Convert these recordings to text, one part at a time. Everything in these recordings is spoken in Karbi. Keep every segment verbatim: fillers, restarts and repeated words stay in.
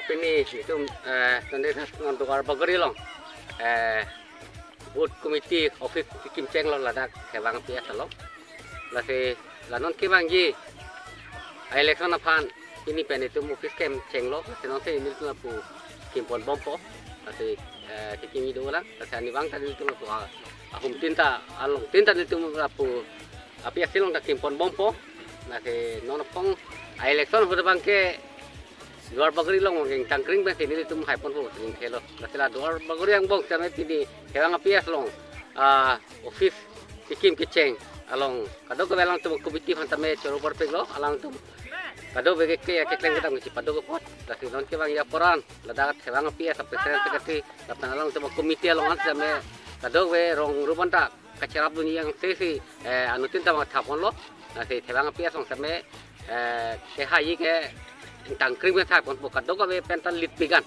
Pini itum, eh, tande non Duarbagori along, eh, booth committee office kekim chenglo ladak Thevang P S along. Lasi la non kevangji election aphan pini pen itum office kekim chenglo, lasi non si nelitum lapu kimponbompo. Lasi, eh, kekimji dolang, lasi arnivang ta nelitum lapu, ah, ahum tin ta, along tin ta nelitum lapu A P S C along ta kimponbompo. Lasi non aphrang election ahut abangke Duarbagori along abangke ingtangkring pensi nelitum haiponpo, ning khelo. Lasi la Duarbagori angbong tame pini Thevang A P S along, ah, office kekim kecheng along kadokave alangtum committee aphan tame choro parpiklo, alangtum kadokave ke keklem kedam kechepaduk apot. Lasi non kevangji apor an ladak Thevang A P S a president, secretary lapen alangtum committee along an tame kadokave rong ruban ta kacherapdunji angse si, eh, anuttin ta mathaponlo. Lasi Thevang A P S along tame, eh, kehaiyi ke ingtangkring pen thaiponpo, kadokave pen ta lead pigan.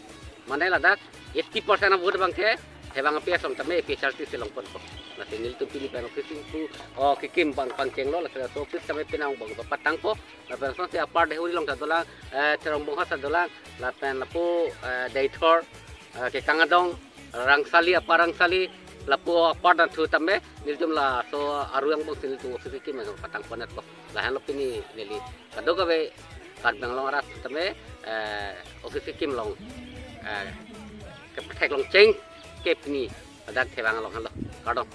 Mane ladak eighty percent a vote abangke Thevang A P S along tame A P H L T C longponpo. Lasi nelitum pini pen office pu, oh, kekim pang pangchenglo, lasi laso office tame penang bong patangpo. Lapen sonsi apar Deihori along ta dolang, eh, Terong Bonghas ta dolang, lapen lapu, eh, Deithor, eh, Kekang Adong, Rangsali, apar Rangsali, lapu apar Danthu tame, nelitum laso aru angbong si nelitum office kekim patangponetpo. Lahenlo pini neli kadokave Karbi Anglong arat tame, eh, office kekim along, eh, kepathek longcheng ke pini ladak Thevang along henlo. Kardom.